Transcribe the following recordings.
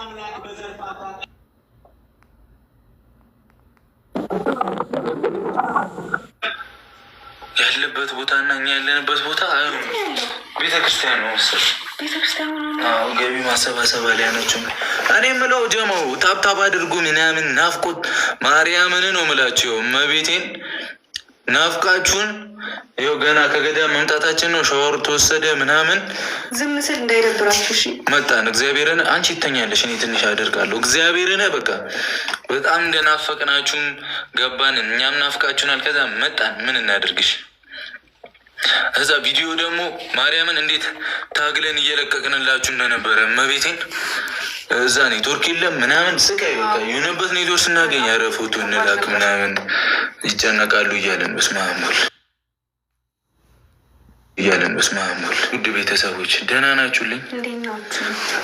አምላክ በዘርፋታ ያለበት ቦታ እና እኛ ያለንበት ቦታ ቤተክርስቲያን ነው መሰለኝ። ገቢ ማሰባሰብ ላይ ናቸው። እኔ የምለው ጀማው tap tap አድርጉ ምናምን ናፍቆት ማርያምን ነው የምላቸው። መቤቴን ናፍቃችሁን ይኸው ገና ከገዳም መምጣታችን ነው። ሻወር ተወሰደ ምናምን ዝም ስል እንዳይደብራችሁ እሺ። መጣን። እግዚአብሔርን አንቺ ይተኛለሽ፣ እኔ ትንሽ አደርጋለሁ። እግዚአብሔርን በቃ በጣም እንደናፈቅናችሁም ገባን፣ እኛም ናፍቃችሁናል። ከዛ መጣን። ምን እናደርግሽ? እዛ ቪዲዮ ደግሞ ማርያምን እንዴት ታግለን እየለቀቅንላችሁ እንደነበረ መቤቴን እዛ ኔትወርክ የለም ምናምን ስቃይ በቃ የሆነበት ኔትወርክ ስናገኝ ኧረ ፎቶ እንላክ ምናምን ይጨነቃሉ እያለን በስመ አብ ወልድ እያለን በስመ አብ ወልድ። ውድ ቤተሰቦች ደህና ናችሁልኝ?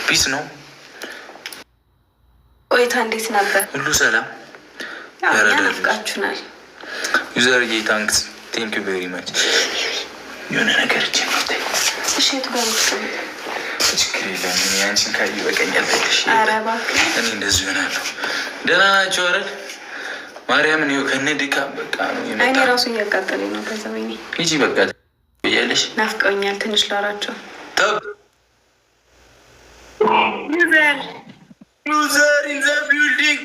Peace ነው ቆይታ እንዴት ነበር? ሁሉ ሰላም ናፍቃችሁናል። User ዬ thanks, thank you very much። የሆነ ነገር እጅ እሺ፣ የቱ ጋር ነው? ችግር የለም። እኔ አንቺን ካየሁ ይበቃኛል። እኔ እንደዚህ ሆናለሁ። ደህና ናቸው አይደል? ማርያምን ይኸው ከእነ ድካም በቃ ነው የመጣ። አይኔ ራሱ እያቃጠለኝ ነው። ከዛ ወይኔ ሂጂ በቃ እያለሽ ናፍቀውኛል። ትንሽ ላውራቸው። User User in the building.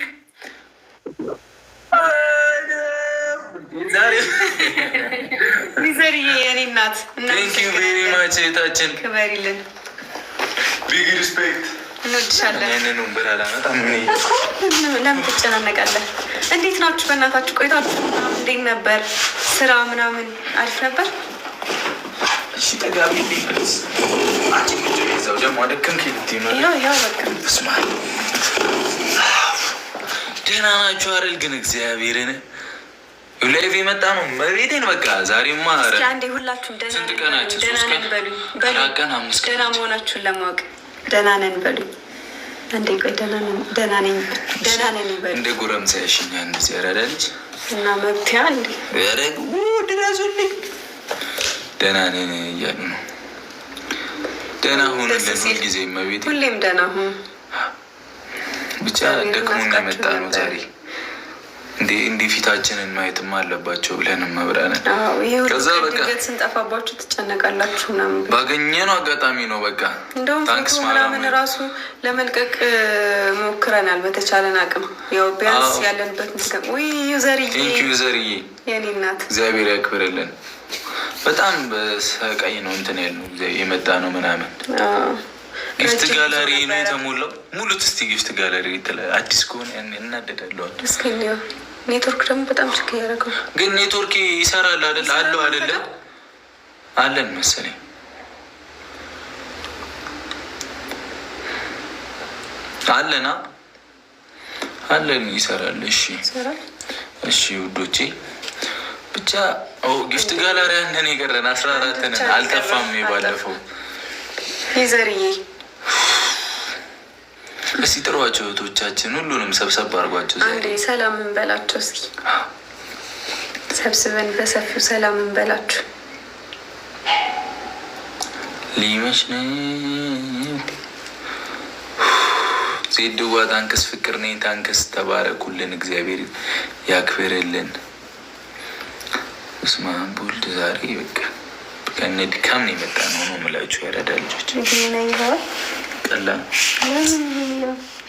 User ዬ የኔ እናት። Thank you very much እህታችን፣ ክበሪልን። Big respect። እንወድሻለን። ያንን ወንበር አላመጣም። ለምን ትጨናነቃለህ? እንዴት ናችሁ? በእናታችሁ ቆይታችሁ እንዴት ነበር? ስራ ምናምን አሪፍ ነበር? እሺ ጠጋቢ አንቺ ቁጭ እዛው ደግሞ አደከምከኝ ልትይ ነው። ያው በቃ በስመ አብ ደህና ናችሁ አይደል? ግን እግዚአብሔርን live የመጣ ነው መቤቴን በቃ ዛሬማ እስኪ አንዴ ሁላችሁም ደህና ስንት ቀናችን? ደህና ሶስት ነን ቀን በሉኝ። 4 ቀን 5 ቀን ደህና መሆናችሁን ለማወቅ ደህና ነን በሉኝ። አንዴ ቆይ ደህና ነን ደህና ነኝ ደህና ነን በሉኝ። እንደ ጎረምሳ ያሽኛል እንደዚህ ያራዳ ልጅ እና መብትያ እንዴ ኧረ ድረሱልኝ ደህና ነን እያሉ ነው። ደህና ሁኑልን ሁልጊዜ መቤቴ። ሁሌም ደህና ሁኑ። ብቻ ደክሞን የመጣ ነው ዛሬ። እንዴ እንዲህ ፊታችንን ማየትማ አለባቸው ብለን መብራንን ከዛ በቃ ድንገት ስንጠፋባችሁ ትጨነቃላችሁ ምናምን ባገኘነው አጋጣሚ ነው በቃ እንደውም Thanks ፎቶ ምናምን ራሱ ለመልቀቅ ሞክረናል በተቻለን አቅም። ያው ቢያንስ ያለንበት ምስገ ውይ user ዬ Thank you user ዬ የኔ እናት እግዚአብሔር ያክብርልን። በጣም በሰቃይ ነው እንትን ያልነው የመጣ ነው ምናምን። Gift gallery ነው የተሞላው። ሙሉት እስቲ gift gallery አዲስ ከሆነ እናደዳለሁ። እስኪ ኔትወርክ ደግሞ በጣም ችግር ያደረገው ግን ኔትወርክ ይሰራል አይደል? አለው አይደለ? አለን መሰለኝ። አለና አለን ይሰራል። እሺ እሺ ውዶቼ ብቻ gift gallery አንድን የቀረን 14 ነን። አልጠፋም የባለፈው User ዬ እስቲ ጥሯቸው እህቶቻችን ሁሉንም ሰብሰብ አድርጓቸው። አንዴ ሰላም እንበላቸው እስኪ ሰብስበን በሰፊው ሰላም እንበላችሁ። ሊመሽ ነው ዜድዋ thanks ፍቅር ነኝ thanks። ተባረኩልን፣ እግዚአብሔር ያክብርልን። በስመ አብ ወልድ። ዛሬ በቃ ከእነ ድካም ነው የመጣ ነው ነው የምላችሁ ያረዳ ልጆች። ቀላ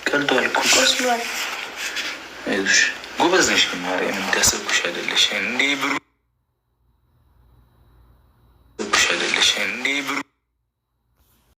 ቀልቷል እኮ አይዞሽ፣ ጎበዝ ነሽ ግን ማርያም እንዳሰብኩሽ አይደለሽ እንዴ ብሩ አይደለሽ እንዴ ብሩ።